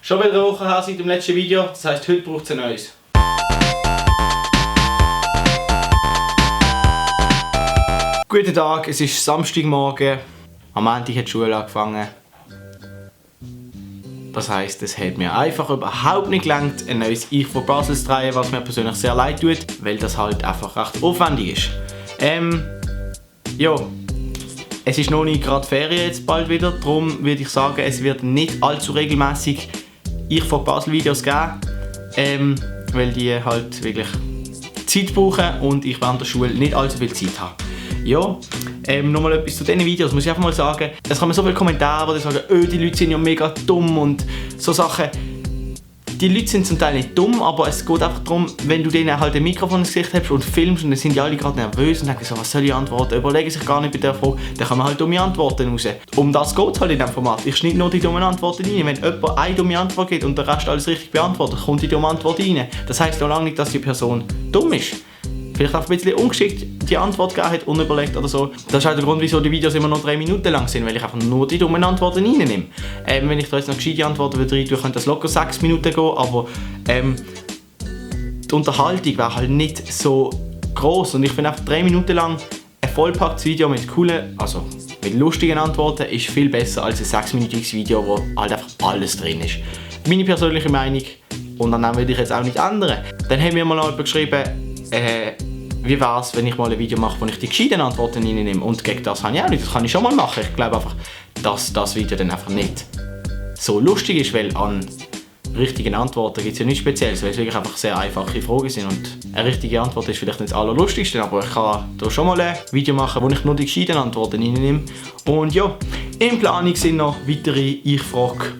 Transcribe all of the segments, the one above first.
Schon wieder eine Woche her seit dem letzten Video, das heisst, heute braucht es ein neues. Guten Tag, es ist Samstagmorgen. Am Montag hat die Schule angefangen. Das heisst, es hat mir einfach überhaupt nicht gelangt, ein neues Ich von Basel zu drehen, was mir persönlich sehr leid tut, weil das halt einfach recht aufwendig ist. Ja, es ist noch nicht gerade Ferien jetzt bald wieder, darum würde ich sagen, es wird nicht allzu regelmäßig Ich von Basel Videos geben, weil die halt wirklich Zeit brauchen und ich während der Schule nicht allzu viel Zeit habe. Ja, nochmal etwas zu diesen Videos, muss ich einfach mal sagen. Es kommen so viele Kommentare, die sagen, oh, die Leute sind ja mega dumm und so Sachen. Die Leute sind zum Teil nicht dumm, aber es geht einfach darum, wenn du denen halt ein Mikrofon ins Gesicht hast und filmst und dann sind die alle gerade nervös und denken so, was soll ich antworten, überlegen sich gar nicht bei der Frage, dann kommen halt dumme Antworten raus. Um das geht es halt in diesem Format. Ich schneide nur die dummen Antworten rein. Wenn jemand eine dumme Antwort gibt und der Rest alles richtig beantwortet, kommt die dumme Antwort rein. Das heisst noch lange nicht, dass die Person dumm ist. Vielleicht auch ein bisschen ungeschickt die Antwort gegeben hat, unüberlegt oder so. Das ist halt der Grund, wieso die Videos immer noch 3 Minuten lang sind, weil ich einfach nur die dummen Antworten reinnehme. Wenn ich da jetzt noch gescheite Antworten würde rein tun, könnte das locker 6 Minuten gehen, aber die Unterhaltung wäre halt nicht so gross und ich finde einfach 3 Minuten lang ein vollpacktes Video mit coolen, also mit lustigen Antworten ist viel besser als ein 6-minütiges Video, wo halt einfach alles drin ist. Meine persönliche Meinung, und dann würde ich jetzt auch nicht ändern. Dann haben wir mal noch jemand geschrieben, wie wäre es, wenn ich mal ein Video mache, wo ich die gescheiten Antworten reinnehme, und gegen das habe ich auch nicht, das kann ich schon mal machen. Ich glaube einfach, dass das Video dann einfach nicht so lustig ist, weil an richtigen Antworten gibt es ja nichts Spezielles, weil es wirklich einfach sehr einfache Fragen sind und eine richtige Antwort ist vielleicht nicht das Allerlustigste, aber ich kann da schon mal ein Video machen, wo ich nur die gescheiten Antworten reinnehme. Und ja, in Planung sind noch weitere Ich-Frage,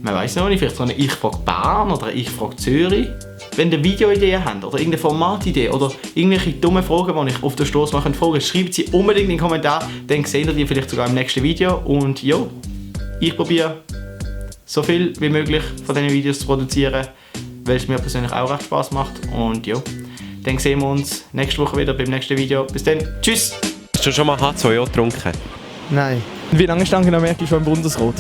man weiß noch nicht, vielleicht so eine Ich-Frage Bern oder eine Ich-Frage Zürich. Wenn ihr Videoideen habt oder irgendeine Formatidee oder irgendwelche dummen Fragen, die ich auf der Stoss machen könnt, schreibt sie unbedingt in den Kommentaren, dann seht ihr die vielleicht sogar im nächsten Video. Und ja, ich probiere so viel wie möglich von diesen Videos zu produzieren, weil es mir persönlich auch recht Spaß macht. Und ja, dann sehen wir uns nächste Woche wieder beim nächsten Video. Bis dann, tschüss! Hast du schon mal H2O getrunken? Nein. Wie lange ist Angela Merkel schon im Bundesrat?